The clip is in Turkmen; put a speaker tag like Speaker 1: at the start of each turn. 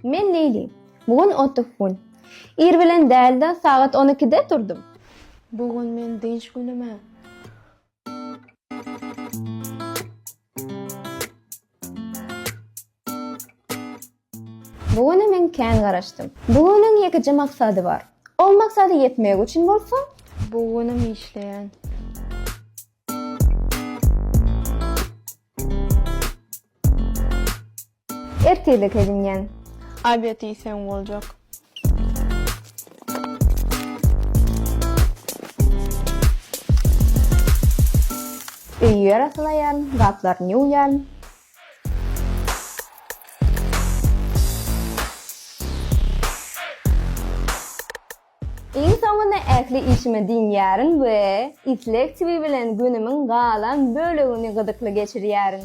Speaker 1: Men Leýli. Bu gün otuz gün. Ir bilen däl-de, sagat on ikide turdum.
Speaker 2: Bu gün men dynç günüm-ä.
Speaker 1: Bu güne men kän garaşdym. Bu günüň ýekeje maksady bar. Ol maksada ýetmek üçin bolsa.
Speaker 2: Bu günüm işleýän.
Speaker 1: Ertirlik edinýän.
Speaker 2: Obed iýseň boljak.
Speaker 1: Öýi arassalaýan, gaplaryny ýuwýan. Iň soňunda ähli işimi dynýaryn we Isleg TV bilen günümiň galan bölegini gyzykly geçirýärin.